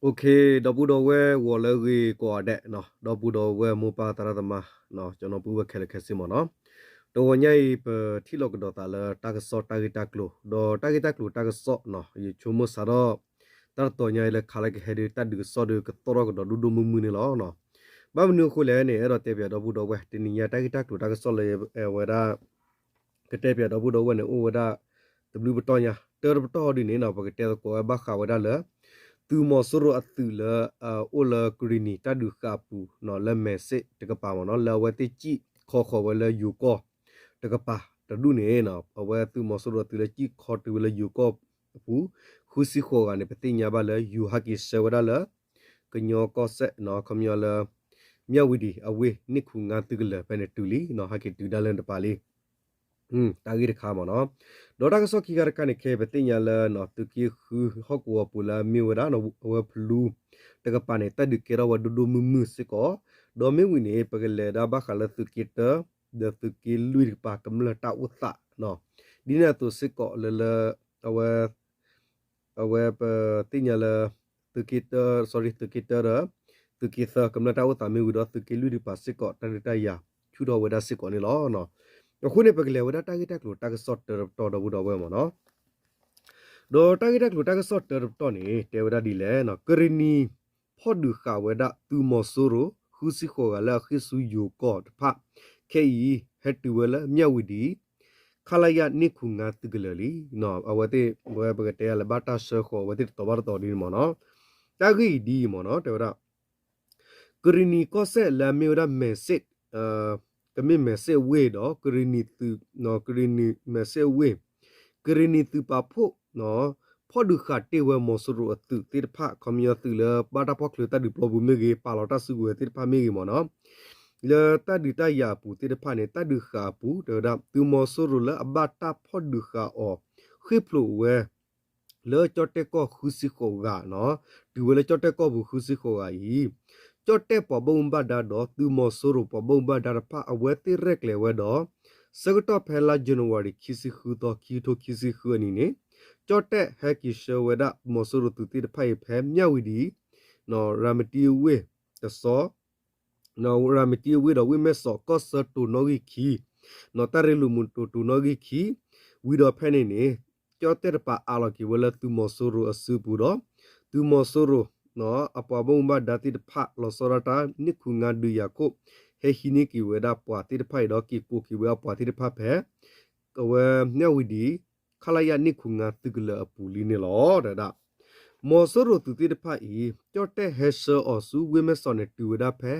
ဒီပုၢ်ဒီဝဲၢ်ဂီၤလၢအဂ့ၤကိးဂၤဒဲး, ဒီပုၢ်ဒီဝဲၢ်မိၢ်ပၢ်သရၣ်သမါ, ကၠီနီၤပုၢ်ဝဲၢ်ခဲလၢာ်ခဲဆ့မ့ၢ်နီၤ, တဂီၤညါအံၤ ပထံၣ်လိာ်ကဒီးသးလၢတၢ်ကစီၣ်တၢ်ဂ့ၢ်တၢ်ကျိၤ, ဒီးတၢ်ဂ့ၢ်တၢ်ကျိၤတၢ်ကစီၣ်နီၤ ယဆိကမိၣ်စးထီၣ် တၢ်တတီၤညါအံၤလၢခါလၢကဟဲဒီး တၢ်ဒုးကစီၣ်ဒီးကသီၣ်ထီၣ်ကဒီးဒိၣ်ဒိၣ်မုၢ်မုၢ်န့ၣ်လီၤ. ဘၣ်မနုၤအဃိလဲၣ်န့ၣ် အဲၣ်ဒိးတဲပၠးဒီပုၢ်ဒီဝဲၢ် တနံၤညါတၢ်ဂ့ၢ်တၢ်ကျိၤတၢ်ကစီၣ်လၢအဝဲဒၣ် ကတဲပၠးဒီပုၢ်ဒီဝဲၢ်န့ၣ် အိၣ်ဝဲဒၣ် တဘျုးပတီၢ်ညါ, တၢတပတီၢ်ဟီဒ်န့ၣ်နီၤ ပကတဲသကိးဝဲဘၣ်ဃးဝဲဒၣ်လၢ သုးမီၤစိရိၤအသုးလၢ အိၣ်လၢကရံၣ်နံၤတၢ်ဒုးဃာ်အပူၤနီၤ လၢမဲာ်စ့ၣ်တကပၤမ့ၢ်နီၤ လၢအဝဲသ့ၣ်စံၣ်ခီဃီၤဝဲလၢယိၤကီၢ်တကပၤတဒူၣ်န့ၣ်နီၤ အဝဲသုးမီၤစိရိၤအသုးလၢစံၣ်ခီတုၤဝဲလၢယိၤကီၢ်အပူၤ ဃုဆံဃိးဂၤန့ၣ် ပသ့ၣ်ညါဘၣ်လၢ ယူၤဟဲက့ၤဆှၢဝဲဒၣ်လၢ ကညီကီၢ်စဲၣ်နီၤ ခီပညီလၢ မၠၣ်ဝံၤဒံၤအဝ့ၢ် နံၣ်ခူငါသုးကလၢၤဖဲန့ၣ်တုၤလံနီၤ ဟဲက့ၤတုၤဒၣ်လၢတပၤလံ တၢ်ဂ့ၢ်တခါမ့ၢ်နီၤ, ဒီးတၢ်ကစီၣ်ခံခါတခါန့ၣ် ခဲအံၤပသ့ၣ်ညါလၢ သုးက့ဃုဟီၣ်ကဝီၤပူၤလၢအမ့ၢ်ဝဲဒၣ် အဝဲဖလူတကပၤန့ၣ် တၢ်ဒုးကဲထီၣ်ဝဲဒိၣ်ဒိၣ်မုၢ်မုၢ်စ့ၢ်ကီး, ဒီးမ့ၢ်ဝံၤန့ၣ် ပကလဲၤဒၣ်ဘၣ်ဃးလၢသုးက့တၢ ဒီးသုးက့လွံၢ်တကပၤကမျၢၢ်တၢ်အိၣ်သးနီၤ, ဒ်န့ၣ်အသိးစ့ၢ်ကီးလၢလၢ အဝဲ အဝဲပသ့ၣ်ညါလၢ သုးက့တၢ sorry သုးက့တၢဒီး သုးက့သၢကမျၢၢ်တၢ်အိၣ်သးမ့ၢ်ဝံၤဒီး သုးက့လွံၢ်တကပၤစ့ၢ်ကီး တၢ်ဒုးတၢ်ယၤဆူၣ်ထီၣ်ဝဲဒၣ်စ့ၢ်ကီးန့ၣ်လီၤ. အဃိန့ၣ် ပကလဲၤဝဲဒၣ်တၢ်ဂ့ၢ်တၢ်ကျိၤတၢ်ကစီၣ်တၢတပတီၢ်ဒီပုၢ်ဒီဝဲၢ်မ့ၢ်နီၤ, ဒီးတၢ်ဂ့ၢ်တၢ်ကျိၤတၢ်ကစီၣ်တၢတပတီၢ်န့ၣ် တဲဝဲဒၣ်ဒ်လဲၣ်, ကရံၣ်နံၤဖီၣ်ဒုးဃာ်ဝဲဒၣ်သုးမီၤစိရိၤ ဃုဆံဃိးဂၤလၢအဃ့ၢ်ဆူယိၤကီၢ်တဖၣ် ခဲအံၤ ဟဲတုၤဝဲလၢမၠၣ်ဝံၤဒံၤ ခလရ နံၣ်ခူငါသုးကလၢၤလံ. အဝဲသ့ၣ် ဝဲပကတဲလၢဘၣ်တၢ်ဆှၢဃီၤအဝဲသ့ၣ်တတီၤဘၣ်တတီၤဒ်န့ၣ်မ့ၢ်နီၤ, တၢ်ဂ့ၢ်အံၤဒ်အံၤမ့ၢ်နီၤ တဲဝဲဒၣ် ကရံၣ်နံၤကီၢ်စဲၣ်လၢအမ့ၢ်ဝဲဒၣ်မဲာ်စ့ၣ် ကမ့ၢ်မဲာ်စ့ၣ်အဝ့ၢ်ဒီး ကရံၣ်နံၤသုး ကရံၣ်နံၤမဲာ်စ့ၣ်အဝ့ၢ် ကရံၣ်နံၤသုးပာ်ဖှိၣ် ဖီၣ်ဒုးဃာ်တ့ၢ်ဝဲမီၤစိရိၤအသုးသ့ၣ်တဖၣ် ခီပညီသုးလၢဘၣ်တၢ်ဖီၣ်ချုးတၢ်ဒုးပျီပူၤမ့ၢ်ဂ့ၤ ပာ်လီၤတၢ်စုကဝဲၤသ့ၣ်တဖၣ်မ့ၢ်ဂ့ၤမ့ၢ်နီၤ, လၢတၢ်ဒုးတၢ်ယၤအပူၤသ့ၣ်တဖၣ်န့ၣ် တၢ်ဒုးဃာ်အပူၤ တဲဝဲဒၣ် သုးမီၤစိရိၤလၢအဘၣ်တၢ်ဖီၣ်ဒုးဃာ်အီၤ ဃ့ၢ်ဖျိးဝဲ လၢကၠီၣ်တဲၣ်ကီၢ်ဃုဆံဃိးဂၤနီၤ, တုၤဝဲလၢကၠီၣ်တဲၣ်ကီၢ်ပူၤဃုဆံဃိးဂၤအံၤ, ကၠီၣ်တဲၣ်ပှၤဘၣ်မူဘၣ်ဒါဒီးသုးမီၤစိရိၤပှၤဘၣ်မူဘၣ်ဒါတဖၣ် အဝဲသ့ၣ်ရဲၣ်ကျဲၤဝဲဒီး ဆၢကတီၢ်ဖဲလါယနူၤအါရံၤခံဆံဃုသီ ခံကထိခံဆံဃုအနံၤန့ၣ်, ကၠီၣ်တဲၣ်ဟဲက့ၤဆှၢဝဲဒၣ်မီၤစိရိၤသုးသ့ၣ်တဖၣ်အံၤဖဲ မၠၣ်ဝံၤဒံၤ ရၤမတံအဝ့ၢ်တစီၤ ရၤမတံအဝ့ၢ်ဒီးဝ့ၢ်မဲၢ်စီး ကီၢ်ဆၢတိၤနီၣ်ဂံၢ်ခံ, တၢ်ရ့လိာ်မုာ်တိၤတိၤနီၣ်ဂံၢ်ခံ, ဝံၤဒီးဖဲန့ၣ်န့ၣ် ကၠီၣ်တဲၣ်တပၤအးလီၤက့ၤဝဲလၢသုးမီၤစိရိၤအစုပူၤဒီး သုးမီၤစိရိၤ အပှၤဘၣ်မူဘၣ်ဒါသ့ၣ်တဖၣ် လီၤဆီဒၣ်တၢ် နံၣ်ခူငါဒုးယၤခိၣ် ဟဲဟံးန့ၢ်က့ၤဝဲဒၣ်ပှၤသ့ၣ်တဖၣ်အံၤဒီး က့ၤကိးက့ၤဝဲအပှၤသ့ၣ်တဖၣ်ဖဲ အဝဲမၠၣ်ဝံၤဒံၤ ခလရ နံၣ်ခူငါသုးကလၢၤအပူၤလံန့ၣ်လီၤ. မီၤစိရိၤသုးသ့ၣ်တဖၣ်အံၤ ကၠီၣ်တဲၣ်ဟဲဆှၢအီၤဆူဝ့ၢ်မဲၢ်စီးန့ၣ် တုၤဝဲဒၣ်ဖဲ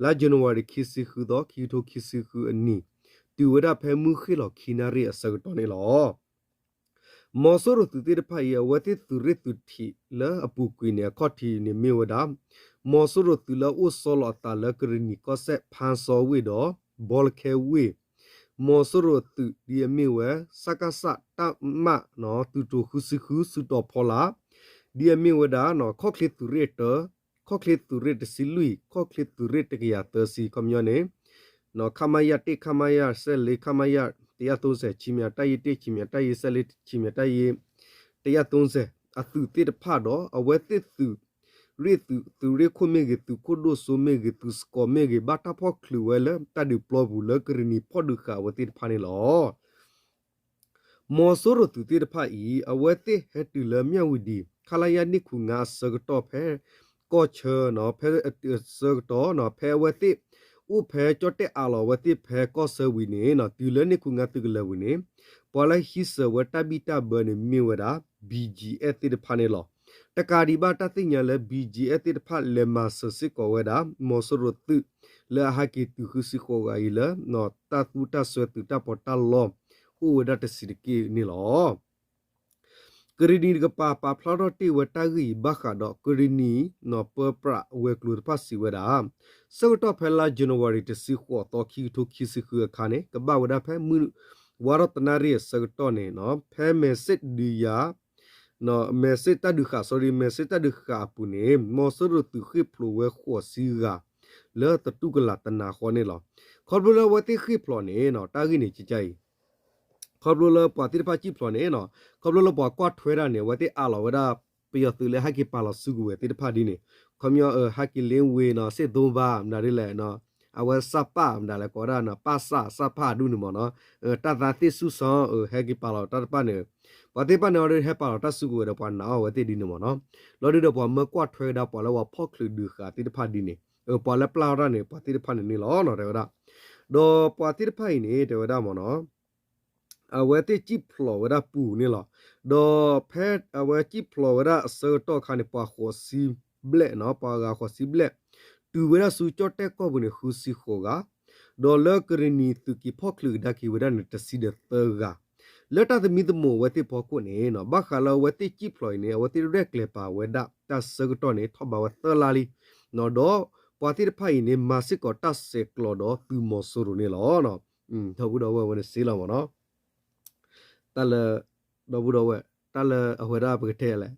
လါယနူၤအါရံၤခံဆံဃုသီ ခံကထိခံဆံဃုအနံၤ, တုၤဝဲဒၣ်ဖဲမုၢ်ဃ့ၢ်လီၤခံနၣ်ရံၣ်အဆၢကတီၢ်န့ၣ်လီၤ. မီၤစိရိၤသုးသ့ၣ်တဖၣ်အံၤ အဝဲသ့ၣ်သုးရ့ၣ်သုးထံးလၢအပူၤကွံာ်န့ၣ် အခီၣ်ထံးန့ၣ်မ့ၢ်ဝဲဒၣ် မီၤစိရိၤသုးလၢအအိၣ်ဆီလီၤအသးလၢကရံၣ်နံၤကီၢ်စဲၣ် ဖါစီဝ့ၢ်ဒီး ဘီလခဲဝ့ၢ်, မီၤစိရိၤသုးဒ်အမ့ၢ်ဝဲ စကစ တပ်မ သုးတိၤဃုဆံဃု စုတီၤဖီလာ်, ဒ်အမ့ၢ်ဝဲဒၣ် ခီၣ်ချ့သုးရ့ၣ်တၢ, ခီၣ်ချ့သုးရ့ၣ်တဆံလွံၢ်, ခီၣ်ချ့သုးရ့ၣ်တကယၤသၢဆံ ခီပညီန့ၣ် ခမရ တစ် ခမရ ဆယ့်လေး ခမရ တစ်ရာသုံးဆယ် ခြေမရ တပ်ရင်းတစ် ခြေမရ တပ်ရင်း ဆယ့်လေး ခြေမရ တပ်ရင်း တစ်ရာသုံးဆယ် အသုးသ့ၣ်တဖၣ်ဒီး အဝဲသ့ၣ်သုးရ့ၣ်သုး သုးရ့ၣ်ခိၣ်မ့ၢ်ဂ့ၤ သုးခိၣ်ဒိၣ်စိမ့ၢ်ဂ့ၤ သုးစကီၤမ့ၢ်ဂ့ၤ ဘၣ်တၢ်ဖီၣ်ချုးဝဲလၢတၢ်ဒုးပျီပူၤလၢကရံၣ်နံၤဖီၣ်ဒုးဃာ်အဝဲသ့ၣ်တဖၣ်န့ၣ်လီၤ. မီၤစိရိၤသုးသ့ၣ်တဖၣ်အံၤ အဝဲသ့ၣ်ဟဲတုၤလၢမၠၣ်ဝံၤဒံး ခလရနံၣ်ခူငါအဆၢကတီၢ်ဖဲ ကီၢ်ဆၢ ဖဲအဆၢကတီၢ် ဖဲအဝဲသ့ၣ် အိၣ်ဖဲကၠီၣ်တဲၣ်အးလီၤအဝဲသ့ၣ်ဖဲကီၢ်ဆၢဝံၤန့ၣ် တုၤလၢနံၣ်ခူငါသုးကလၢၤဝံၤန့ၣ် ပှၤလၢဟံးစၢၤဝဲတၢ်ဘံၣ်တၢ်ဘၢန့ၣ်မ့ၢ်ဝဲဒၣ် ဘံၣ်ကၠံၣ်အဲၣ် သ့ၣ်တဖၣ်န့ၣ်လီၤ. တကးဒံးဘၣ်တၢ်သ့ၣ်ညါလၢ ဘံၣ်ကၠံၣ်အဲၣ် သ့ၣ်တဖၣ်လဲၤမၤစၢၤစ့ၢ်ကီးဝဲဒၣ် မီၤစိရိၤသုး လၢအဟဲက့ၤတုၤဃုဆံဃိးဂၤအံၤလၢ တၢ်သူတၢ်စွဲသုးတၢ်ပီးတၢ်လီ အိၣ်ဝဲဒၣ်တဆံးတက့ၢ်န့ၣ်လီၤ. ကရံၣ်နံၤတကပၤ ပာ်ဖျါထီၣ်တ့ၢ်ဝဲတၢ်ဂ့ၢ်အံၤဘၣ်ဃးဒီး ကရံၣ်နံၤ ပၢပြးဝဲၤကျိၤတဖၣ်စံးဝဲဒၣ် ဆၢကတီၢ်ဖဲလါယနူၤအါရံၤ တဆံဃိးသီ ခံကထိခံဆံဃုအခါန့ၣ် ကဘၣ်ဝဲဒၣ်ဖဲမုၢ်ဝါထီၣ်တနၣ်ရံၣ်အဆၢကတီၢ်န့ၣ် ဖဲမဲာ်စ့ၣ်ဒုးယၤ မဲာ်စ့ၣ်တၢ်ဒုးဃာ် sorry မဲာ်စ့ၣ်တၢ်ဒုးဃာ်အပူၤန့ၣ် မီၤစိရိၤသုးဃ့ၢ်ဖျိးဝဲဃိးဆံဂၤ လၢသတူၢ်ကလာ်တနၤဃီန့ၣ်လီၤ. ခီဖျိလၢအဝဲသ့ၣ်ဃ့ၢ်ဖျိးန့ၣ် တၢ်ဂ့ၢ်န့ၣ်ကကါအံၤ ခီဖျိလၢပှၤသ့ၣ်တဖၣ်စံၣ်ဖျိးန့ၣ် ခီဖျိလၢပှၤကွၢ်ထွဲတၢ်န့ၣ် အဝဲသ့ၣ်အးလီၤဝဲဒၣ် ပယီၤသုးလၢဟဲက့ၤပာ်လီၤစုကဝဲၤသ့ၣ်တဖၣ်ဒ်န့ၣ် ခီပညီ ဟဲက့ၤလ့ဝ့ၤနီၤ စ့ၣ်သိဘါ မတၤဒ်လဲၣ် အဝဲစၣ်ပၣ် မတၤလဲၣ် ကိးဝဲဒၣ် ပၣ်စၣ် စၣ်ဖၣ်ဒူၣ်န့ၣ်မ့ၢ်နီၤ တၢ်သးသ့ၣ်စူၣ်စီ ဟဲက့ၤပာ်လီၤတၢ်တဖၣ်န့ၣ် ပှၤသ့ၣ်တဖၣ်န့ၣ်အီၤဒ်ဟဲပာ်လီၤတၢ်စုကဝဲၤဒီးပှၤနာ်အီၤဝဲသ့ၣ်ဒ်န့ၣ်မ့ၢ်နီၤ လီၤဒုဒီးပှၤမၢကွၢ်ထွဲဝဲဒၣ်ပှၤလၢပှၤဖီၣ်ချုးဒုးဃာ်သ့ၣ်တဖၣ်ဒ်န့ၣ် ပှၤလၢပျၢ်ထီၣ်တၢ်န့ၣ် ပှၤသ့ၣ်တဖၣ်န့ၣ်န့ၣ်လီၤ တဲဝဲဒၣ် ဒီးပှၤသ့ၣ်တဖၣ်အံၤန့ၣ် တဲဝဲဒၣ်မ့ၢ်နီၤ အဝဲသ့ၣ်စံၣ်ဖျိးဝဲဒၣ်ပူၤန့ၣ်လီၤ. ဒီးဖဲအဝဲစံၣ်ဖျိးဝဲဒၣ်အဆၢကတီၢ်အခါန့ၣ် ပှၤဃိးဆံဘျဲၣ်နီၤ ပှၤဂၤဃိးဆံဘျဲၣ် တုၤဝဲဒၣ်ဆူကၠီၣ်တဲၣ်ကီၢ်ပူၤန့ၣ် ဃုဆံဃိးဂၤ, ဒီးလၢကရ့ၣ်နံၤသုးက့ၤဖီၣ်ချုးကဒါက့ၤဝဲဒၣ်န့ၣ် တဆံဒီးသၢဂၤ, လၢတၢ်သမံသမိးအဝဲသ့ၣ်ဖီခိၣ်န့ၣ် ဘၣ်ဃးလၢအဝဲသ့ၣ်စံၣ်ဖျိးအံၤန့ၣ် အဝဲသ့ၣ်ရဲၣ်ကျဲၤပာ်ဝဲဒၣ်တၢ်ဆၢကတီၢ်န့ၣ် ထီၣ်ဘးဝဲသၢလါလံ ဒီးပှၤသ့ၣ်တဖၣ်အံၤန့ၣ် မၤစ့ၢ်ကီးတၢ်ဆဲးကျိးဒီးသုးမီၤစိရိၤန့ၣ်လီၤ. ဒီပုၢ်ဒီဝဲၢ်ဝဲန့ၣ်စ့လီၤမ့ၢ်နီၤ တၢ်လၢ ဒီပုၢ်ဒီဝဲၢ် တၢ်လၢအဝဲဒၣ်ပကတဲလဲၣ်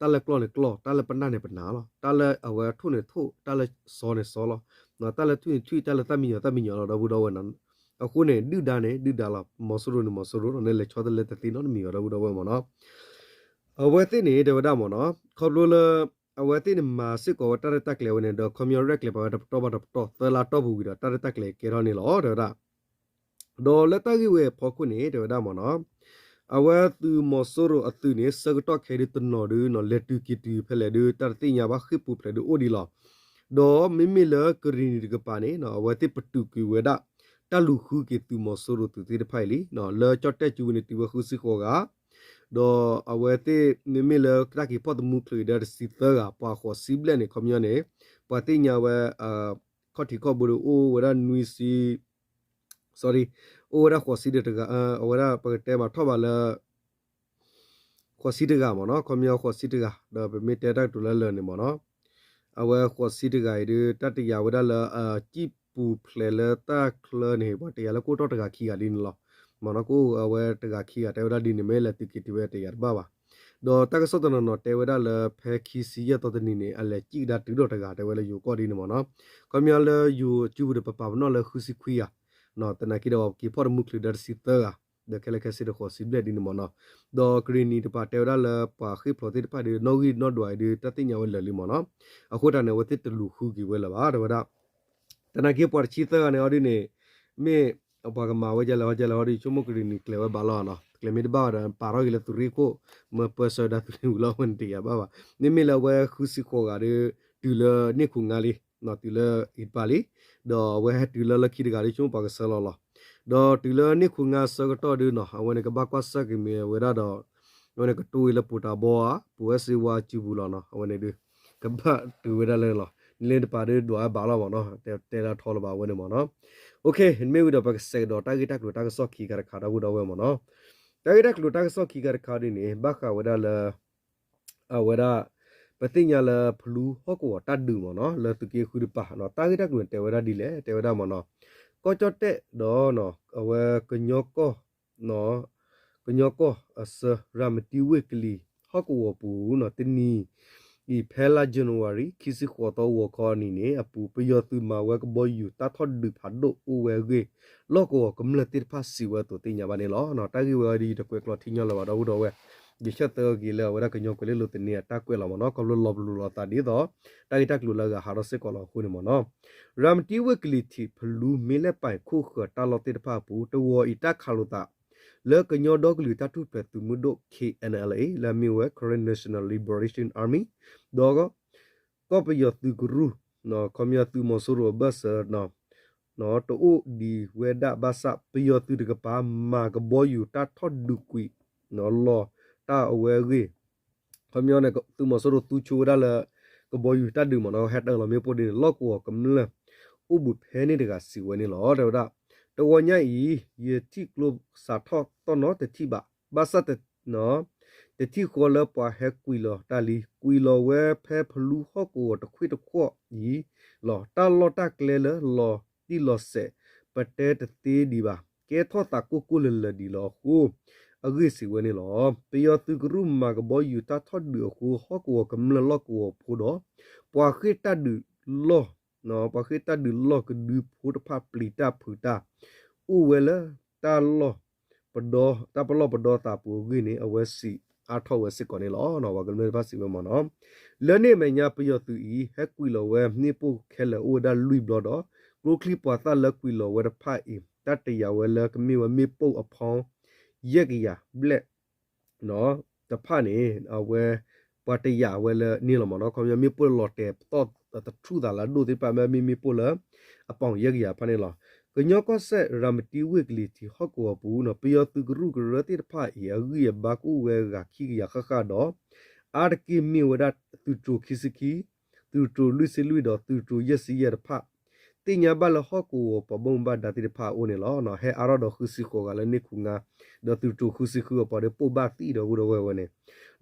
တၢ်လၢကျီၢ်န့ၣ်ကျီၢ် တၢ်လၢပနၢ်န့ၣ်ပနၢ်လီၤ တၢ်လၢအဝဲထိၣ်န့ၣ်ထိၣ် တၢ်လၢစီၤန့ၣ်စီၤလီၤ တၢ်လၢထွံၣ်န့ၣ်ထွံၣ် တၢ်လၢသၣ်မံယီၤသၣ်မံယီၤလီၤ ဒီပုၢ်ဒီဝဲၢ်နီၤ အဃိန့ၣ် ဒုၣ်ဒါန့ၣ် ဒုၣ်ဒါလီၤ မီၤစိရိၤန့ၣ်မီၤစိရိၤလီၤ န့ၣ်လဲၤဆီတလဲတသ့နီတမံၤဘၣ် ဒီပုၢ်ဒီဝဲၢ်မ့ၢ်နီၤ အဝဲသ့ၣ်န့ၣ် တဲဝဲဒၣ်မ့ၢ်နီၤ ခီဖျိလၢ အဝဲသ့ၣ်န့ၣ်မၤစ့ၢ်ကီးဝဲတၢ်ရဲၣ်တၢ်ကျဲၤဝဲန့ၣ် ဒီးခီပညီရဲၣ်ကျဲၤပာ်ဝဲတပတီၢ်ဘၣ်တပတီၢ် သၢလါတီၢ်ပူၤဝံၤဒီး တၢ်ရဲၣ်တၢ်ကျဲၤကဲထီၣ်န့ၣ်လီၤ တဲဝဲဒၣ် ဒီးလၢတၢ်ဂ့ၢ်ဝဲအဖီခိၣ်န့ၣ် တဲဝဲဒၣ်မ့ၢ်နီၤ အဝဲသုးမီၤစိရိၤအသုးန့ၣ် ဆၢကတီၢ်ခဲဒုးတနီၤဒုး လဲၤတုၤက့ၤတုၤဖဲလဲၣ်ဒုး တၢ်တသ့ၣ်ညါဘၣ် ဃ့ၢ်ပူၤဖျဲးဒုးအိၣ်ဒံးလီၤ ဒီးမ့မ့ၢ်လၢကရ့ၣ်နံၤတကပၤန့ၣ် အဝဲသ့ၣ်ပတုာ်ကွံာ်ဝဲဒၣ် တၢ်လူၤဃုက့ၤသုးမီၤစိရိၤသုးသ့ၣ်တဖၣ်အံၤလံ လၢကၠီၣ်တဲၣ်စုဝံၤန့ၣ် တုၤဝဲဃုဆံဃိးဂၤ ဒီးအဝဲသ့ၣ်မ့မ့ၢ်လၢတၢ်က့ၤဖီၣ်သမူချုးအံၤဒီးတဆံသၢဂၤ ပှၤဃိးဆံဘျဲၣ်န့ၣ် ခီပညီန့ၣ် ပှၤသ့ၣ်ညါဝဲ ခီၣ်ထံးခီၣ်ဘိဒီးအိၣ်ဝဲဒၣ်နွံဆံ sorry အိၣ်ဝဲဒၣ်ဃိးဆံဒီးတဂၤ အဝဲဒၣ်ပကတဲမးထီၣ်ဘးလၢ ဃိးဆံတဂၤမ့ၢ်နီၤ ခီပညီဃိးဆံတဂၤ ဒီးပမ့ၢ်တဲတၢ်ကတိၤလၢလၢာ်န့ၣ်မ့ၢ်နီၤ အဝဲဃိးဆံတဂၤအံၤဒုး တၢ်တယာ်ဝဲဒၣ်လၢ အစံၣ်ပူၤဖျဲးလၢတၢ်ချၢန့ၣ် ပှၤတယာ်လၢကိၢ်တီၢ်တဂၤခံဂၤဒ်န့ၣ်လီၤ မ့ၢ်နီၤ ကအိၣ်အဝဲတဂၤခံဂၤတဲဝဲဒၣ်ဒ်န့ၣ် မ့ၢ်လဲၤတုၤက့ၤတုၤဝဲတယာ်တဘၣ်ဘၣ် ဒီးတၢ်ကစီၣ်တနီၤနီၤတဲဝဲဒၣ်လၢဖဲခံဆံယဲၢ်သီတနံၤန့ၣ် အလဲၤစံၣ်ကဒါတုၤဒီးတဂၤတဲဝဲလၢယိၤကီၢ်ဒ်န့ၣ်မ့ၢ်နီၤ ခီပညီလၢယိၤစုပူၤဒီးပပာ်ပနီၣ်လၢဃုဆံခွံဂၤ သနာ်က့ဒီးပက့ၤဖီၣ်တမူချုးဒီးတဆံသၢဂၤ ဒီးခဲလၢာ်ခဲဆ့ဒီးဃိးဆံဘျဲၣ်ဒ်န့ၣ်မ့ၢ်နီၤ ဒီးကရ့ၣ်နံၤတပၤတဲဝဲဒၣ်လၢပှၤဃ့ၢ်ဖျိးသ့ၣ်တဖၣ်ဒီး နီၣ်ဂံၢ်နီၣ်ဒွးအံၤဒုး တၢ်သ့ၣ်ညါဝဲလၢာ်လံမ့ၢ်နီၤ အဃိတၢ်န့ၣ် အဝဲသ့ၣ်တလူၤဃုက့ၤဝဲလၢၤဘၣ် တဲဝဲဒၣ် သနာ်က့ပှၤတဆံသၢဂၤန့ၣ်အီၤဒ်န့ၣ် မ့ၢ် ပှၤကမၤဝဲဒ်လဲၣ်ဝဲဒ်လဲၣ်အီၤဒ် ဆိကမိၣ်ကရ့ၣ်နံၤကျဲၤဝဲဘၣ်လီၤနီၤ ကျဲၤမ့ၢ်တဘၣ်ဝဲဒီး ပာ်ထီၣ်က့ၤလၢသုးရ့ၣ်ခိၣ် မၢပၢဆှၢဒၣ်သုးရ့ၣ်ဝံၤလီၤ အဝဲန့ၣ်တယာ်ဘၣ်ဘၣ် မ့မ့ၢ်လၢအဝဲဃုဆံဃိးဂၤဒီး တုၤလၢန့ၢ်ခိၣ်ငါလံ တုၤလၢအံၤတပၤလံ ဒီးအဝဲဟဲတုၤလၢလၢခံတဂၤဒီး ဆိကမိၣ်ပှၤကဆှၢလီၤလီၤ ဒီးတုၤလၢန့ၢ်ခိၣ်ငါအဆၢကတီၢ်ဒုးနီၤ အဝဲန့ၣ်ကဘၣ်ကွၢ်ဆၢက့ၤမ့ၢ်ဝဲဒၣ်ဒီး အဝဲန့ၣ်ကတိၤအံၤလၢပိာ်တၢ်ဘီဧါ ပိာ်ဝဲစ့ဝါစုပူၤလီၤနီၤ အဝဲန့ၣ်ဒုး ကဘၣ်တုၤဝဲဒၣ်လၢလီၤ န့ၣ်လၢတပၤဒုးဒွးဝဲဘၣ်လီၤမ့ၢ်နီၤ တဲတဲလၢထီလၢၤဘၣ်အဝဲန့ၣ်မ့ၢ်နီၤ OK မ့ၢ်ဝံၤဒီးပကစးကဒီးတၢ်ဂ့ၢ်တၢ်ကျိၤတၢ်ကစီၣ်ခံခါတခါ ဒီပုၢ်ဒီဝဲၢ်မ့ၢ်နီၤ တၢ်ဂ့ၢ်တၢ်ကျိၤတၢ်ကစီၣ်ခံခါတခါဒ်န့ၣ် ဘၣ်ဃးဝဲဒၣ်လၢ အဝဲဒၣ် ပသ့ၣ်ညါလၢဖလူဟီၣ်ကဝီၤတၢ်ဒုးမ့ၢ်နီၤ လၢသုးက့ဃုတပၤနီၤ တၢ်ဂ့ၢ်တၢ်ကျိၤန့ၣ် တဲဝဲဒၣ်ဒ်လဲၣ် တဲဝဲဒၣ်မ့ၢ်နီၤ ကီၢ်ကၠီၣ်တဲၣ်ဒီး အဝဲ ကညီကီၢ်အဆၢ ရၤမတံဝ့ၢ်ကလံၤ ဟီၣ်ကဝီၤပူၤနီၤ တနံၤအံၤ ဖဲလါ January ခံဆံဃိးသီဂီၤခီအနံၤန့ၣ်အပူၤ ပယီၤသုးမၤဝဲကဘီယူၤတၢ်ထီၣ်ဒုးဖးဒိၣ်အိၣ်ဝဲအဂ့ၢ် လီၢ်ကဝီၤကမျၢၢ်သ့ၣ်တဖၣ်စံးဝဲအသိးသ့ၣ်ညါဘၣ်န့ၣ်လီၤ. တၢ်ဂ့ၢ်ဝဲအံၤဒီးယတကွဲးကျိးထံညီလၢၤဘၣ် ဒီပုၢ်ဒီဝဲၢ်, ယဆၢသၢက့ၤလၢအဝဲဒၣ်ကညီကွဲၤလ့လိၤသန့အတၢ်ကွဲးလီၤမ့ၢ်နီၤ, ခီဖျိလီၤပလိာ်လီၤသးဒ်သိး တၢ်ဂ့ၢ်တၢ်ကျိၤလၢအဂၤဟးထီၣ်စ့ၢ်ကီးလီၤအဃိန့ၣ်မ့ၢ်နီၤ, ရၤမတံဝ့ၢ်ကလံၤထံး ဖလူမ့ၢ်လဲၣ်ပၢၢ်ခိၣ်ဃၢၤတၢ်လီၢ်သ့ၣ်တဖၣ်အပူၤ တဝီၤအံၤတၢ်ခးလိာ်သး လၢကညီဒီကလုာ်တၢ်ထူၣ်ဖျဲးသုးမုၢ်ဒိၣ် K N L A လၢအမ့ၢ်ဝဲ Karen National Liberation Army ဒီး ကီၢ်ပယီၤသုးကရူၢ် ခီပညီသုးမီၤစိရိၤအဘၢၣ်စၢၤ တအိၣ်ဒံးဝဲဒၣ်ဘၣ်ဆၣ် ပယီၤသုးတကပၤ မၤကဘီယူၤတၢ်ထီၣ်ဒုးကွံာ် လီၤတၢ်အဝဲအဂ့ၢ် ခီပညီန့ၣ် သုးမီၤစိရိၤသူဆိဝဲဒၣ်လၢ ကဘီယူၤတၢ်ဒုးမ့ၢ်နီၤ ဟဲတၢ်လီၤမ့ၣ်ပိၢ်ဒ်န့ၣ် လီၢ်ကဝီၤကမျၢၢ် အိၣ်ဘှံးဖဲန့ၣ်တဂၤစံးဝဲန့ၣ်လီၤ. တဲဝဲဒၣ် တဝီညါအံၤ ယထံၣ်ကျိစးထီၣ်သီၣ်နီတထံၣ်ဘၣ်, ဘၣ်ဆၣ် တထံၣ်ဃီလၢပှၤဟဲကွံာ်လီၤတၢ်လံ, ကွံာ်လီၤဝဲဖဲဖလူဟီၣ်ကဝီၤတခွံၣ်တခွီၣ်အံၤလီၤ. တၢ်လီၢ်တၢ်ကျဲလၢလီၤတံၢ်လီၤဆဲး ပတဲတသ့ဒံးဘၣ်, ကဲထီၣ်သးကိၢ်ကိၢ်လၢၤလၢၤဒံးလီၤအဃိ အဂ့ၢ်စံးဝဲန့ၣ်လီၤ. ပယီၤသုးကရူၢ်မၤကဘီယူၤတၢ်ထီၣ်ဒုးအဃိ ဟီၣ်ကဝီၤကမျၢၢ်လီၢ်ကဝီၤဖိဒီး ပှၤဃ့ၢ်တၢ်ဒုးလီၢ် ပှၤဃ့ၢ်တၢ်ဒုးလီၢ်ကဒုဖိတဖၣ်ပျံၤတၢ်ဖုးတၢ် အိၣ်ဝဲလၢ တၢ်လီၢ် တၢ်ပလီၢ်ပဒီသးပူၤအဂ့ၢ်န့ၣ် အဝဲစံး အါထီၣ်ဝဲစ့ၢ်ကီးန့ၣ်လီၤ. ပှၤကမျၢၢ်တဖၣ်စံးဝဲမ့ၢ်နီၤ, လၢန့ၣ်အမဲာ်ညါ ပယီၤသုးအံၤ ဟဲကွံာ်လီၤဝဲမ့ၣ်ပိၢ်ခဲလၢာ်အိၣ်ဝဲဒၣ်လွံၢ်ဘျီဒီး ကျိချံပှၤသၣ်လၢကွံာ်လီၤဝဲတဖၣ်အံၤ တၢ်တယာ်ဝဲလၢကမ့ၢ်ဝဲမ့ၣ်ပိၢ်အဖီ ယဲၢ်ကယၤဘျဲၣ် တဖၣ်န့ၣ် အဝဲ ပှၤတယာ်ဝဲလၢန့ၣ်လီၤမ့ၢ်နီၤ. ခီပညီမ့ၣ်ပိၢ်လီၤတဲာ်ပသီၣ်သထူၣ်သးလၢအဒိၣ်သ့ၣ်တဖၣ် မ့ၢ်မ့ၣ်ပိၢ်လၢ အပီၣ်ယဲၢ်ကယၤတဖၣ်န့ၣ်လီၤ. ကညီကီၢ်စဲၣ် ရၤမတံဝ့ၢ်ကလံၤထံးဟီၣ်ကဝီၤပူၤနီၤ ပယီၤသုးကရူၢ်ကရၢသ့ၣ်တဖၣ်အံၤ အဂံၢ်အဘါကအိၣ်ဝဲဂၤခံကယၤဃၣ်ဃၣ်ဒီး အါတက့ၢ်မ့ၢ်ဝဲဒၣ်သုးတြိၤခံဆံခံ, သုးတြိၤလွံၢ်ဆံလွံၢ်ဒီးသုးတြိၤယဲၢ်ဆံယဲၢ်တဖၣ် သ့ၣ်ညါဘၣ်လၢဟီၣ်ကဝီၤပှၤဘၣ်မူဘၣ်ဒါသ့ၣ်တဖၣ်အအိၣ်န့ၣ်လီၤ. ဟဲအါထီၣ်ဒီးဃုဆံဃိးဂၤလၢန့ၢ်ခူငါ, ဒီးသုးတြိၤဃုဆံဃုအပှၤဒီးပိၢ်ဘၣ်သံဒီးဝူဒီးဝဲဝဲန့ၣ်,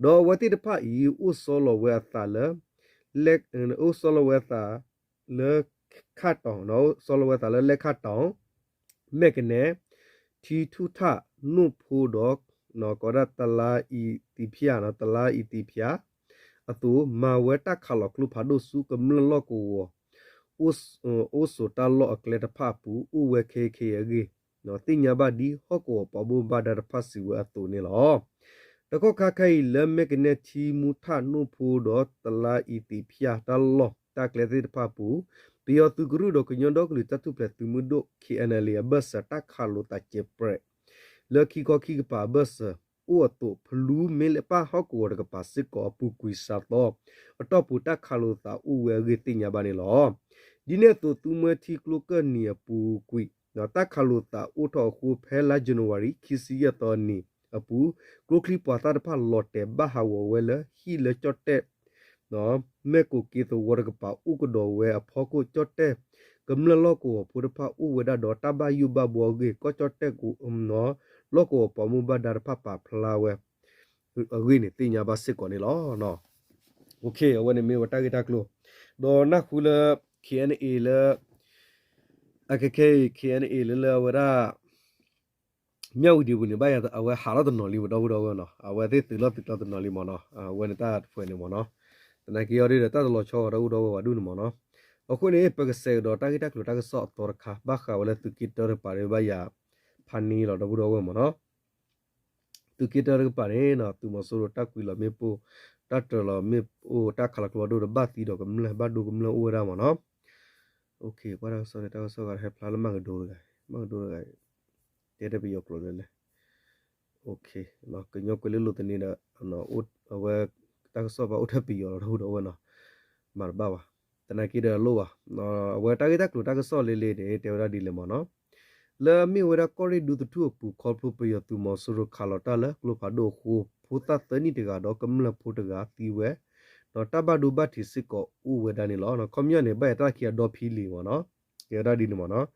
ဒီးအဝဲသ့ၣ်တဖၣ်အံၤ အိၣ်ဆီလီၤဝဲအသးလၢ အိၣ်ဆီလီၤဝဲအသးလၢ ခၣ်တီၤ, အိၣ်ဆီလီၤဝဲအသးလၢလဲၣ်ခၣ်တီၤ မဲၢ်ကနဲ ထံထူၣ်ထၣ် နိၣ်ဖိဒီး ကိးဒၣ်တလါအံၤသံဖၠၣ်, တလါအံၤသံဖၠၣ် အသိး မၤဝဲတၢ်ခးလီၤကျိဖးဒိၣ်ဆူကမျၢၢ်လီၢ်ကဝီၤ အိၣ်ဆိးတၢ်လီၢ်အကျဲတဖၣ်အပူၤ အိၣ်ဝဲခဲအံၤခဲအံၤအဂ့ၢ် သ့ၣ်ညါဘၣ်ဒ်ဟီၣ်ကဝီၤပှၤဘၣ်မူဘၣ်ဒါတဖၣ်စံးဝဲအသိးန့ၣ်လီၤ. တကီၢ်ခါခဲအံၤ လၢမဲၢ်ကနဲထံမူထၣ်နိၣ်ဖိဒီးတလါအံၤသံဖၠၣ် တၢ်လီၢ်တၢ်ကျဲသ့ၣ်တဖၣ်အပူၤ ပယီၤသုးကရူၢ်ဒီးကညီဒီကလုာ်တၢ်ထူၣ်ဖျဲးသုးမုၢ်ဒိၣ် ခ့ၣ်အဲၣ်အၣ်လ့ၣ် အဘၢၣ်စၢၤတၢ်ခးလိာ်သးစဲးပြဲး လၢခံခီခံကပၤအဘၢၣ်စၢၤအိၣ်အသိး ဖလူမ့ၢ်လၢပၢ်ဟီၣ်ကဝီၤတကပၤစ့ၢ်ကီးအပူၤကွံာ်စးသီ အတီၢ်ပူၤတၢ်ခးလိာ်သးအိၣ်ဝဲအဂ့ၢ်သ့ၣ်ညါဘၣ်န့ၣ်လီၤ. ဒ်န့ၣ်အသိး သူမွဲထံကျိကၢၢ်နံၤအပူၤကွံာ် တၢ်ခးလိာ်သးအိၣ်ထီၣ်အဃိ ဖဲလါယနူၤအါရံၤ ခံဆံယဲၢ်သီနံၤအပူၤ ကျိချံပှၤသၣ်တဖၣ်လီၤတဲာ်ဘၣ်ဟးဂီၤဝဲလၢဟံၣ်လၢကၠီၣ်တဲၣ် မဲၢ်ကိးက့သဝီတကပၤ အိၣ်ကဒီးဝဲအဖီခိၣ် ကၠီၣ်တဲၣ်ကမျၢၢ်လီၢ်ကဝီၤဖိတဖၣ်အိၣ်ဝဲဒၣ်ဒီးတၢ်ဘၣ်ယိၣ်ဘၣ်ဘှီအဂ့ၢ် ကီၢ်ကၠီၣ်တဲၣ် လီၢ်ကဝီၤပှၤဘၣ်မူဘၣ်ဒါတဖၣ်ပာ်ဖျါဝဲ အဂ့ၢ်န့ၣ်သ့ၣ်ညါဘၣ်စ့ၢ်ကီးန့ၣ်လီၤ. အဝဲန့ၣ်မ့ၢ်ဝဲတၢ်ဂ့ၢ်တၢ်ကျိၤ ဒီးနၢ်ဟူလၢ ခ့ၣ်အဲၣ်အၣ်လ့ၣ်လၢ အခဲခဲအံၤ ခ့ၣ်အဲၣ်အၣ်လ့ၣ် လၢလၢအဝဲဒၣ် မၠၣ်ဝတံၤပူၤန့ၣ် ဘၣ်ယၤအဝဲဟးထီၣ်တနီၤလံ ပဒီပုၢ်ဒီဝဲၢ်နီၤ အဝဲသ့ၣ်သုးလီၢ်သုးကျီတနီၤလံမ့ၢ်နီၤ အဝဲန့ၣ်တၢ်တဖုန့ၣ်မ့ၢ်နီၤ သနာ်က့အီၤဒ်ဒီး တၢ်တလီၤဆီဂီၤတၢ်အူဒီးဝဲဝၤဒူၣ်န့ၣ်မ့ၢ်နီၤ အဃိန့ၣ် ပကစဲးကဒီးတၢ်ဂ့ၢ်တၢ်ကျိၤတၢ်ကစီၣ်အသီတခါ ဘၣ်ဃးဝဲလၢသုးက့တၢတကပၤဒီး ဘၣ်ယၤဖးန့ၢ်လီၤ ဒီပုၢ်ဒီဝဲၢ်မ့ၢ်နီၤ သုးက့တၢတကပၤန့ၣ် သုးမီၤစိရိၤတၢ်ကွံာ်လီၤမ့ၣ်ပိၢ် တၢ်တၢၤလီၤမ့ၣ်ပိၢ် တၢ်ခးလီၤကျိဖးဒိၣ်ဒီးဘၣ်သံဒီးကမျၢၢ် ဘၣ်ဒိကမျၢၢ်အိၣ်ဝဲဒၣ်မ့ၢ်နီၤ ကွၢ်တၢ်ကစီၣ်န့ၣ် တၢ်ကစီၣ်ဂၤဟဲဖျါလၢမၢ်ကဒိတဂၤ မၢ်ကဒိတဂၤ တဲတၢ်ပယီၤကျိာ်လဲၣ်လဲၣ် ကညီကွဲးလၢလိာ်သန့ဒီး အဝဲ တၢ်ကစီၣ်ဘၣ်အိၣ်ထဲပယီၤလီၤ ဒီပုၢ်ဒီဝဲၢ်နီၤ မၤတဘၣ်ဘၣ် သနာ်က့ဒီးလိၣ်ဘၣ် အဝဲတၢ်ဂ့ၢ်တၢ်ကျိၤတၢ်ကစီၣ်လၢလၢန့ၣ် တဲဝဲဒၣ်ဒ်လဲၣ်မ့ၢ်နီၤ လၢအမ့ၢ်ဝဲဒၣ်ကီၢ်ရ့ၣ်ဒူသထူၣ်အပူၤ ခီဖျိပယီၤသုးမီၤစိရိၤခးလီၤတၢ်လၢကျိဖးဒိၣ်အဃိ ဖိသၣ်သၢနံၣ်တဂၤဒီးကမျၢၢ်ဖိတဂၤသံဝဲ ဒီးတၢ်ဘၣ်ဒိဘၣ်ထံးစ့ၢ်ကီးအိၣ်ဝဲဒၣ်န့ၣ်လီၤ. ခီပညီန့ၣ် ဘၣ်ယၤတၢ်ခံအဒီဖံလံၤမ့ၢ်နီၤ ကဲဝဲဒၣ်ဒ်န့ၣ်မ့ၢ်နီၤ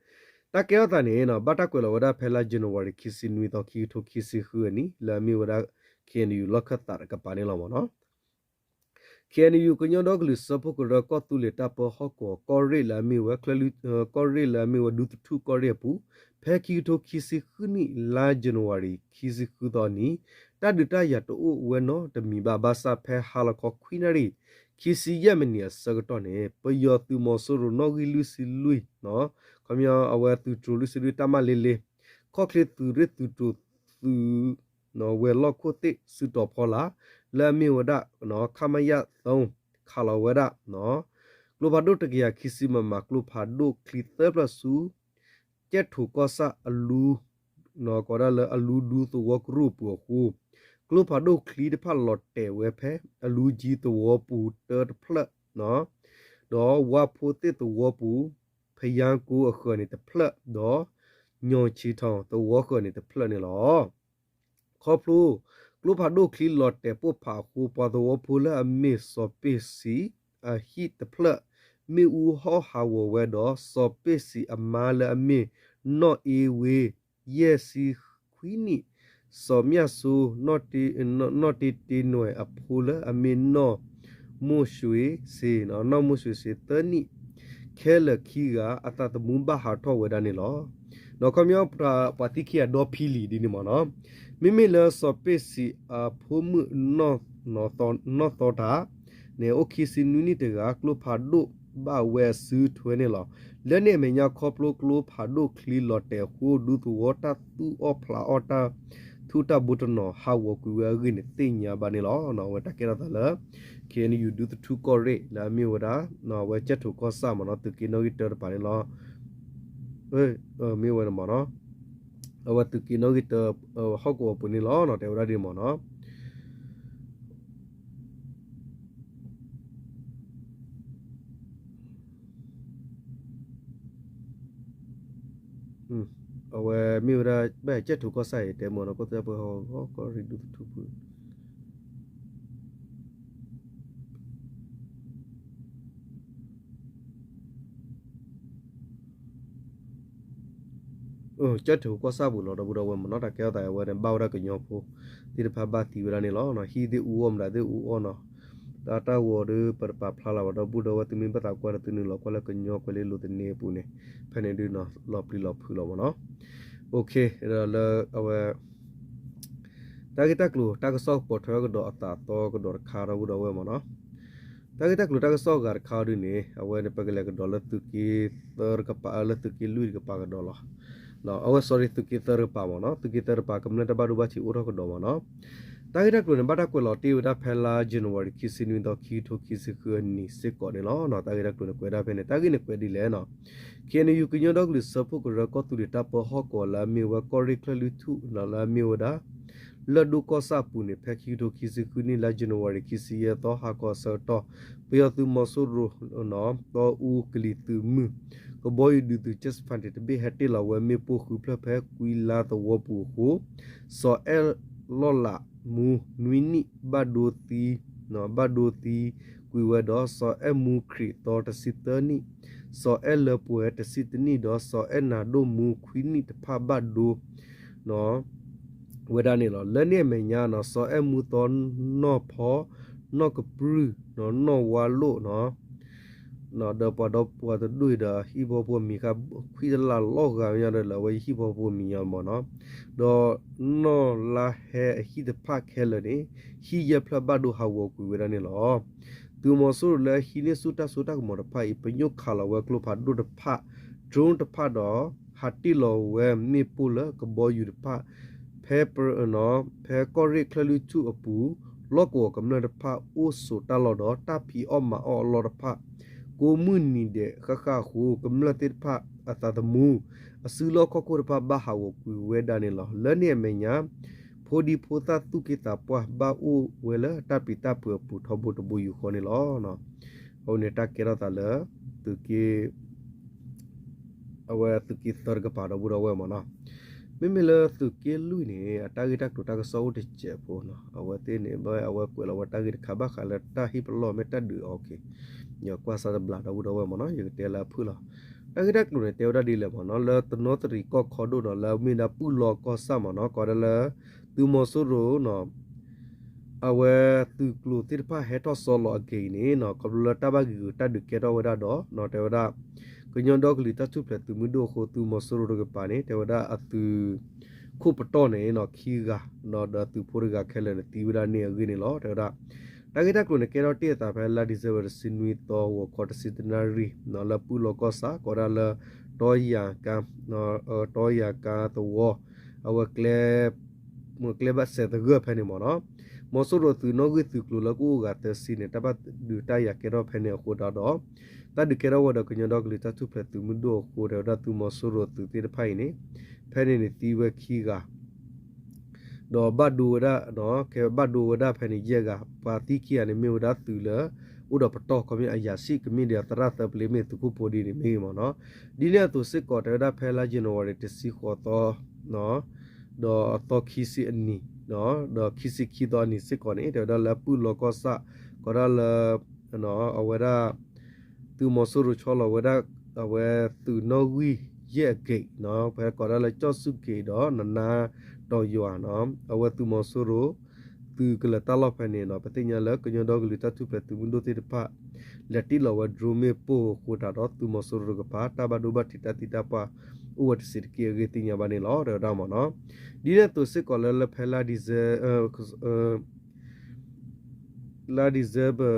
တၢ်ကဲထီၣ်သးန့ၣ် ဘၣ်တၢ်ကွဲးလီၤဝဲဒၣ်ဖဲလါယနူၤအါရံၤ ခံဆံနွံသီ ခံကထိခံဆံဃုအနံၤ လၢအမ့ၢ်ဝဲဒၣ် ခ့ၣ်အဲၣ်ယူၣ် လီၢ်ခၢၣ်သးတကပၤန့ၣ်လီၤမ့ၢ်နီၤ ခ့ၣ်အဲၣ်ယူၣ် ကညီဒီကလုာ်စၢဖှိၣ်ကရၢကီၢ်သူလ့ၤတၢ်ပၢဟီၣ်ကဝီၤ ကီၢ်ရ့ၣ်လၢအမ့ၢ်ဝဲ ကီၢ်ရ့ၣ်လၢအမ့ၢ်ဝဲဒူသထူၣ်ကီၢ်ရ့ၣ်အပူၤ ဖဲခံကထိခံဆံဃုနံၣ် လါယနူၤအါရံၤ ခံဆံဃုသီအနံၤ တၢ်ဒုးတၢ်ယၤတအိၣ်ဝဲနီတမံၤဘၣ် ဘၣ်ဆၣ်ဖဲဟါလီၤခီခွံနၣ်ရံၣ် ခံဆံယဲၢ်မံးနံးအဆၢကတီၢ်န့ၣ် ပယီၤသုးမီၤစိရိၤနီၣ်ဂံၢ်လွံၢ်ဆံလွံၢ် ခီပညီအဝဲသုးတြိၤလွံၢ်ဆံလွံၢ် တၢ်မၤလ့လ့ ခီၣ်ချ့သုးရ့ၣ်သုးတြိၤသုး ဝဲၤလီၢ်ခိၣ်သ့ၣ်စုတီၤဖီလာ် လၢအမ့ၢ်ဝဲဒၣ် ခမရ သုံး ခးလီၤဝဲဒၣ် ကျိဖးဒိၣ်တကယၤခံဆံ မမ ကျိဖးဒိၣ်ချံသၢဖျၢၣ်ဆူ ကဲၣ်ထိၣ်ကီၢ်ဆၣ်အလူ ကိးဒၣ်လၢအလူဒူသဝီကရူၢ်အပူၤအဃိ ကျိဖးဒိၣ်ချံတဖၣ်လီၤတဲာ်ဝဲဖဲ အလူကၠံသဝီပူၤတၢတဖျၢၣ် ဒီးဝါဖိသ့ၣ်သဝီပူၤ ဖယါကိအဃၢၤန့ၣ်တဖျၢၣ် ဒီး ညီၣ်ဆံးထီၣ်သဝီဃၢၤန့ၣ်တဖျၢၣ်န့ၣ်လီၤ. ခီဖျိ ကျိဖးဒိၣ်ချံလီၤတဲာ်ပိၢ်ဖးအဃိ ပှၤသဝီဖိလၢအမ့ၢ်စီၤပ့ၢ်စံး အဟံၣ်တဖျၢၣ် မ့ၣ်အူဟီၣ်ဟးဂီၤဝဲဒီး စီၤပ့ၢ်စံးအမါလၢအမ့ၢ် နီၢ်အ့ဝ့ ယဲၢ်ဆံခွံနံၣ် စီၤမၠၣ်စိ နီၢ်တ့တ့နွဲၣ်အဖိလၢအမ့ၢ်နီၢ်မိၢ်ၡ့စ့ နီၢ်မိၢ်ၡ့စ့ သၢနံၣ် ခဲလၢာ်ခံဂၤ အသးသမူဘၣ်ဟးထီၣ်ဝဲဒၣ်န့ၣ်လီၤ. ဒီးခီပညီ ပှၤသံခံဂၤဒီဖံလံၤဒ်န့ၣ်မ့ၢ်နီၤ, မ့မ့ၢ်လၢစီၤပ့ၢ်စံးအဖိမုၣ် နီၢ်သီတၢ်န့ၣ် အိၣ်ခံဆံနွံနံၣ်တဂၤ ကျိဖးဒိၣ်ဘၣ်ဝဲအစုထွဲန့ၣ်လီၤ. လၢန့ၣ်အမဲာ်ညါခီဖျိကျိဖးဒိၣ်ချံလီၤတဲာ်အဃိ ဒူသဝီတၢ်သူၣ်အီၣ်ဖျးအီၣ်တၢ်ထူ တၢ်ဘိတၢ်ဘိတနီၤဟးဂီၤကွံာ်ဝဲအဂ့ၢ်န့ၣ် သ့ၣ်ညါဘၣ်န့ၣ်လီၤ. အဝဲတၢ်ကဲထီၣ်သးလၢ ခ့ၣ်အဲၣ်ယူၣ် ဒူသထူကီၢ်ရ့ၣ်လၢအမ့ၢ်ဝဲဒၣ် အဝဲကၠဲၣ်ထိၣ်ကီၢ်ဆၣ်မ့ၢ်နီၤ သုးက့နီၣ်ဂံၢ်တၢတပၤန့ၣ်လီၤ. မ့ၢ်ဝဲန့ၣ်မ့ၢ်နီၤ အဝဲသုးက့နီၣ်ဂံၢ်တၢ ဟီၣ်ကဝီၤပူၤန့ၣ်လီၤ တဲဝဲဒၣ်ဒ်န့ၣ်မ့ၢ်နီၤ. အဝဲမ့ၢ်ဝဲဒၣ် ဘၣ်ကၠဲၣ်ထိၣ်ကီၢ်ဆၣ်အံၤ တဲမ့ၢ်နီၤ ကီၢ်သူလ့ၤပှဲၤဟီၣ်ကဝီၤ ကီၢ်ရ့ၣ်ဒူသထူပူၤ ကၠဲၣ်ထိၣ်ကီၢ်ဆၣ်ပူၤလီၤ ဒီပုၢ်ဒီဝဲၢ်မ့ၢ်နီၤ တၢ်ကဲထီၣ်သးအဝဲန့ၣ် ဘၣ်ဝဲဒၣ်ကညီဖိသ့ၣ်တဖၣ်ဘၣ်သံဝဲဒၣ်န့ၣ်လီၤ. ဟံၣ်သ့ၣ်အူအီၣ် မတၤသ့ၣ်အူအီၣ်နီၤ တၢ်တၢ်ဂီၤဒီး ပတပာ်ဖျါလၢၤဘၣ် ဒီပုၢ်ဒီဝဲၢ် သုမ့ၢ်ဘၣ်သးကွၢ်ဒီး သုနုာ်လီၤကွၢ်လၢကညီကွဲၤလ့လိၤသန့အပူၤန့ၣ် ဖဲန့ၣ်ဒုးနီၤ လီၤပျံၤလီၤဖုးလီၤမ့ၢ်နီၤ. ဒီးလၢအဝဲ တၢ်ဂ့ၢ်တၢ်ကျိၤတၢ်ကစီၣ်ပိာ်ထွဲကဒီးအသးသီကဒီးတခါ ဒီပုၢ်ဒီဝဲၢ်မ့ၢ်နီၤ. တၢ်ဂ့ၢ်တၢ်ကျိၤတၢ်ကစီၣ်အဂၤတခါဒုးန့ၣ် အဝဲန့ၣ် ပကလဲၤကဒီးလၢသုးက့သၢတကပၤ လၢသုးက့လွံၢ်တကပၤကဒီးလီၤ. အဝဲ sorry သုးက့သၢတကပၤမ့ၢ်နီၤ သုးက့သၢတကပၤ ကမျၢၢ်တၢ်ဘၣ်ဒိဘၣ်ထံးအိၣ်ထီၣ်ကဒီးမ့ၢ်နီၤ. တၢ်ဂ့ၢ်တၢ်ကျိၤန့ၣ် ဘၣ်တၢ်ကွဲးလီၤတ့ၢ်ဝဲဒၣ်ဖဲလါ January ခံဆံနွံသီ ခံကထိခံဆံဃုအနံၣ်စ့ၢ်ကီးန့ၣ်လီၤ. တၢ်ဂ့ၢ်တၢ်ကျိၤန့ၣ် ကွဲးဒၣ်ဖဲန့ၣ် တၢ်ဂ့ၢ်န့ၣ်ကွဲးဒ်လဲၣ်နီၤ ခ့ၣ်အဲၣ်ယူၣ် ကညီဒီကလုာ်စၢဖှိၣ်ကရၢကီၢ်သူလ့ၤတၢ်ပၢဟီၣ်ကဝီၤလၢအမ့ၢ်ဝဲကီၢ်ရ့ၣ်ချၢၣ်လွံၢ်ထူၣ် လၢအမ့ၢ်ဝဲဒၣ် လၢၢ်ဒိၣ်ကီၢ်ဆၣ်အပူၤန့ၣ် ဖဲခံကထိခံဆံဃုနံၣ် လါ January ခံဆံယဲၢ်သီ ဟါခီအဆၢကတီၢ် ပယီၤသုးမီၤစိရိၤ တီအူကလံၤသုးမုၢ် ကဘီယူၤဒုးသုး Jet Fighter တဘ့ၣ် ဟဲတ့ၢ်လီၤဝဲမ့ၣ်ပိၢ်ဃုဖျၢၣ်ဖဲကွံလါသဝီပူၤအဃိ စီၤအဲၣ်လီၢ်လးမူ နွံနံၣ် ဘၣ်ဒိသံ ဘၣ်ဒိသံကွံာ်ဝဲဒီး စီၤအဲၣ်မူခရံာ်သီ တဆံသၢနံၣ်, စီၤအဲၣ်လၢပှဲၤ တဆံတနံၣ် ဒီးစီၤအဲၣ်နၤဒိၣ်မူ ခွံနံၣ်တဖၣ်ဘၣ်ဒိ ဝဲဒၣ်န့ၣ်လီၤ. လၢန့ၣ်အမဲာ်ညါနီၤ စီၤအဲၣ်မူသီ နီၢ်ဖီ နီၢ်ကပြုၢ် နီၢ်ဝါလိၣ်နီၤ ဒီးပှၤဒီပှၤတဒူၣ်အံၤဒီး ဟံၣ်ဖိဃီဖိမံၤဃၣ် ခွံတလးလီၤဂာ်ညါဒီး လၢအဝဲဟံၣ်ဖိဃီဖိမံၤညါမ့ၢ်နီၤ, ဒီးနီၢ်လါဟဲအဟံၣ်တဖၣ်ခဲလၢာ်န့ၣ် ဟံၣ်ယဲၢ်ဖျၢၣ်ဘၣ်ဒိဟးဂီၤကွံာ်ဝဲဒၣ်န့ၣ်လီၤ. သုးမီၤစိရိၤလၢအဟံးန့ၢ်ဆူၣ်တၢ်စိတၢ်ကမီၤတဖၣ်အံၤ ပညိၣ်ခးလီၤဝဲကျိဖးဒိၣ်တဖၣ် drone တဖၣ်ဒီး ဟးတ့ၢ်လီၤဝဲမ့ၣ်ပိၢ်လၢကဘီယူၤတဖၣ် ဖဲ ဖဲကီၢ်ရ့ၣ်ချၢၣ်လွံၢ်ထူၣ်အပူၤ လီၢ်ကဝီၤကမျၢၢ်တဖၣ်အိၣ်ဆိးတၢ်လီၢ်ဒီး တၢ်ဖံးအီၣ်မၤအီၣ်အလီၢ်တဖၣ် ကိးမုၢ်နံၤဒဲးဃၣ်ဃၣ်အဃိ ကမျၢၢ်သ့ၣ်တဖၣ်အသးသမူ အစုလီၢ်ခီၣ်ခိၣ်တဖၣ်ဘၣ်ဟးဂီၤကွံာ်ဝဲဒၣ်န့ၣ်လီၤ. လၢန့ၣ်အမဲာ်ညါ ဖိဒံဖိသၣ်သူၣ်က့သးပှၢ်ဘၣ်အိၣ်ဝဲလၢတၢ်ပျံၤတၢ်ဖုးအပူၤ ထီဘိတဘိယူၢ်ဃီန့ၣ်လီၤ. အဝဲန့ၣ်တၢ်ကဲထီၣ်သးလၢ သုးက့ အဝဲသုးက့သၢတကပၤ ဒီပုၢ်ဒီဝဲၢ်မ့ၢ်နီၤ. မ့မ့ၢ်လၢသုးက့လွံၢ်န့ၣ် အတၢ်ဂ့ၢ်တၢ်ကျိၤတၢ်ကစီၣ်အိၣ်တစဲးဖိနီၤ. အဝဲသ့ၣ်န့ၣ် ဘၣ်အဝဲကွဲးလီၤဝဲတၢ်ဂ့ၢ်တခါ ဘၣ်ဃးလၢတၢ်ဟံၣ်ပလီၢ်မ့ၢ်တၢ်ဒုးအီၤက့ၤ ယကွၢ်စၢ်တဘျီ ဒီပုၢ်ဒီဝဲၢ်မ့ၢ်နီၤ ယကတဲလၢအဖုၣ်လီၤ. တၢ်ဂ့ၢ်တၢ်ကျိၤန့ၣ် တဲဝဲဒၣ်ဒ်လဲၣ်မ့ၢ်နီၤ လၢတနီသရံၣ်ကီၢ်ခီဒိၣ်ဒီး လၢအမ့ၢ်ဒၣ်ပုၢ်လီၢ်ကီၢ်ဆၣ်မ့ၢ်နီၤ ကိးဒၣ်လၢ သုးမီၤစိရိၤ အဝဲသုးကျိၤသ့ၣ်တဖၣ်ဟဲထီၣ်ဆီလီၤအက့ၤအံၤန့ၣ် ခီဖျိလၢတၢ်ဘၣ်ဂံာ်ဂူာ်တၢ်ဒုးကဲထီၣ်ဝဲဒၣ်ဒီး တဲဝဲဒၣ် ကညီဒီကလုာ်တၢ်ထူၣ်ဖျဲးသုးမုၢ်ဒိၣ်အဃိ သုးမီၤစိရိၤတကပၤန့ၣ် တဲဝဲဒၣ်အသုး ခိၣ်ပတီၢ်န့ၣ် ခံဂၤ ဒီးသုးဖိတဂၤခဲလၢာ်န့ၣ် သံဝဲဒၣ်န့ၣ်အဂ့ၢ်န့ၣ်လီၤ. တဲဝဲဒၣ် တၢ်ဂ့ၢ်တၢ်ကျိၤန့ၣ် ကဲထီၣ်တ့ၢ်အသးဖဲလါ December တဆံနွံသီ ဂီၤခီတဆံတနၣ်ရံၣ် လၢပုၢ်လီၢ်ကီၢ်ဆၣ် ကိးဒၣ်လၢ တီယၤကါ တီယၤကါသဝီ အဝဲ ကျဲဘၣ်စဲးသဂၢၢ်ဖဲန့ၣ်မ့ၢ်နီၤ. မီၤစိရိၤသုးနီၣ်ဂံၢ်သုးကျိၤလၢကအိၣ်ဂၤသၢဆံန့ၣ် တၢ်ဘၣ်ဒုးတၢ်ယၤကဲထီၣ်ဖဲန့ၣ်အဃိဒီး တၢ်ဒုးကဲထီၣ်ဝဲဒီးကညီဒီကလုာ်တၢ်ထူၣ်ဖျဲးသုးမုၢ်ဒိၣ်အဃိ တဲဝဲဒၣ်သုးမီၤစိရိၤသုးသ့ၣ်တဖၣ်အံၤန့ၣ် ဖဲန့ၣ်န့ၣ်သံဝဲခံဂၤ ဒီးဘၣ်ဒိဝဲဒၣ် ကဲဘၣ်ဒိဝဲဒၣ်ဖဲန့ၣ်ယဲၢ်ဂၤ ပှၤသံခံဂၤန့ၣ် မ့ၢ်ဝဲဒၣ်သုးလၢ အိၣ်ဒီးပတီၢ်ခီမ့ၢ်အရာရှိ ကမ့ၢ်ဒ်သရၣ်သၢပလ့မ့ၢ်သုးခိၣ်ဖိဒ်န့ၣ်မ့ၢ်ဂ့ၤမ့ၢ်နီၤ. ဒ်န့ၣ်အသိးစ့ၢ်ကီး တဲဝဲဒၣ်ဖဲလါ January တဆံဃိးသီ ဒီးအသီခံဆံအနံၤ ဒီးခံဆံခံသီအနံၤစ့ၢ်ကီးန့ၣ် တဲဝဲဒၣ်လၢပုၢ်လီၢ်ကီၢ်ဆၣ် ကိးဒၣ်လၢ အဝဲဒၣ် သုးမီၤစိရိၤဆီလီၤဝဲဒၣ် အဝဲသုးနီၣ်ဂံၢ်ယဲၢ်အက့ၤ ဖဲကိးဒၣ်လၢကၠီၣ်စူၢ်က့ၤဒီး နနါတီၤယွၤ အဝဲသုးမီၤစိရိၤ သုးကလၢၤတၢ်လီၢ်ဖဲန့ၣ်နီၤ ပသ့ၣ်ညါလၢကညီဒီကလုာ်တၢ်ထူၣ်ဖျဲးသုးမုၢ်ဒိၣ်သ့ၣ်တဖၣ် လဲၤတ့ၢ်လီၤဝဲ drone မ့ၣ်ပိၢ်အဃိသတးဒီး သုးမီၤစိရိၤတကပၤ တၢ်ဘၣ်ဒိဘၣ်ထံးတၢ်သံတၢ်ပှၢ် အိၣ်ဝဲတစဲးတက့ၢ်အဂ့ၢ်သ့ၣ်ညါဘၣ်န့ၣ်လီၤ တဲဝဲဒၣ်မ့ၢ်နီၤ. ဒ်န့ၣ်အသိးစ့ၢ်ကီးလၢလၢဖဲလါ လါ December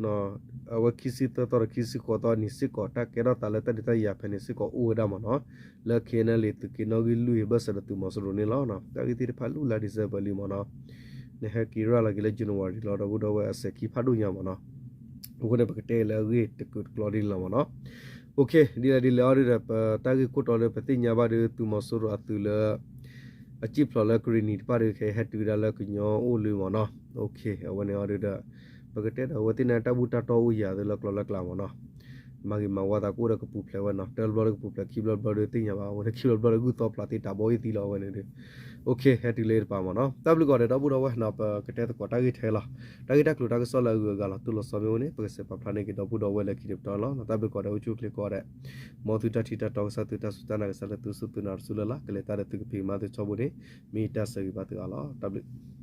နီၤ အဝဲခံဆံသၢသီဒီးခံဆံဃိးသီအနံၤစ့ၢ်ကီး တၢ်ကဲထီၣ်သးလၢတၢ်ဒုးတၢ်ယၤဖဲန့ၣ်စ့ၢ်ကီးအိၣ်ဝဲဒၣ်မ့ၢ်နီၤ, လၢ KNLA သုးက့နီၣ်ဂံၢ်လွံၢ်ဘၢၣ်စၢၤဒီးသုးမီၤစိရိၤန့ၣ်လီၤ. တၢ်ဂ့ၢ်သ့ၣ်တဖၣ်လူလၢ December လံမ့ၢ်နီၤ, နဟဲက့ၤရၤလီၤက့ၤလၢ January လီၤ ဒီပုၢ်ဒီဝဲၢ် အစဲၤခံဖးဒိၣ်ညါမ့ၢ်နီၤ. အဃိန့ၣ် ပကတဲလၢအဂ့ၢ်တကူးတကျီဒ်န့ၣ်လီၤမ့ၢ်နီၤ. ဒ်လဲၣ်ဒ်လဲၣ်အီၤဒုဒီး ပတၢ်ဂ့ၢ်ခိၣ်တီလၢပသ့ၣ်ညါဘၣ်ဒီး သုးမီၤစိရိၤအသုးလၢ အစံၣ်ဖျိးလၢကရ့ၣ်နံၤတဖၣ်ဒီး ခဲအံၤဟဲတုၤဝဲဒၣ်လၢကညီအိၣ်လံမ့ၢ်နီၤ. အဝဲန့ၣ်အီၤဒုဒီး ပကတဲဒီးအဝဲသ့ၣ်န့ၣ်တၢ်ဘူၣ်တၢ်တီအိၣ်ယၤသုလၢကျီလၢကျါမ့ၢ်နီၤ. မၤဂ့ၤမၤဝါသးကအိၣ်ဒီးကပူၤဖျဲးဝဲနီၤ. တဘျီဒီးကပူၤဖျဲး ခံဘျီတဘျီဒီးသ့ၣ်ညါဘၣ် အဝဲန့ၣ်ခံဘျီတဘျီဒီးဂုၢ်သီဖျါသ့တၢ်ဘီအံၤသံလီၤ အဝဲန့ၣ်ဒီး ဟဲတုၤလၢတပၤမ့ၢ်နီၤ. တၢ်ဘျုးကိးဂၤဒဲး ဒီပုၢ်ဒီဝဲၢ်နီၤ, ပကတဲသကိးတၢ်ဂ့ၢ်ထဲလီၤ. တၢ်ဂ့ၢ်တၢ်ကျိၤတၢ်ကစီၣ်လၢအဂုၤအဂၤလီၤ တိၢ်လီၤဆီမ့ၢ်အိၣ်န့ၣ် ပကစဲးပာ်ဖျါန့ၢ်က့ၤဒီပုၢ်ဒီဝဲၢ်လၢခံတပတီၢ်န့ၣ်လီၤ. တၢ်ဘျုးကိးဂၤဒဲး အိၣ်ဆူၣ်အိၣ်ချ့ကိးဂၤဒဲး, မ်သုတၢ်ထံၣ်တၢ်တီကစၢ် သုတၢ်စူၢ်တၢ်နာ်ကစၢ်လၢသုစူၢ်သုနာ်တစူၢ်လၢ်လၢ် ကလဲၤတၢ်ဒီးသုကဖံးကမၤသုထီဘိန့ၣ် မ့ၢ်တၢ်ဆၢဂ့ၤဘၣ်သုအါလီၤ. တၢ်ဘျုး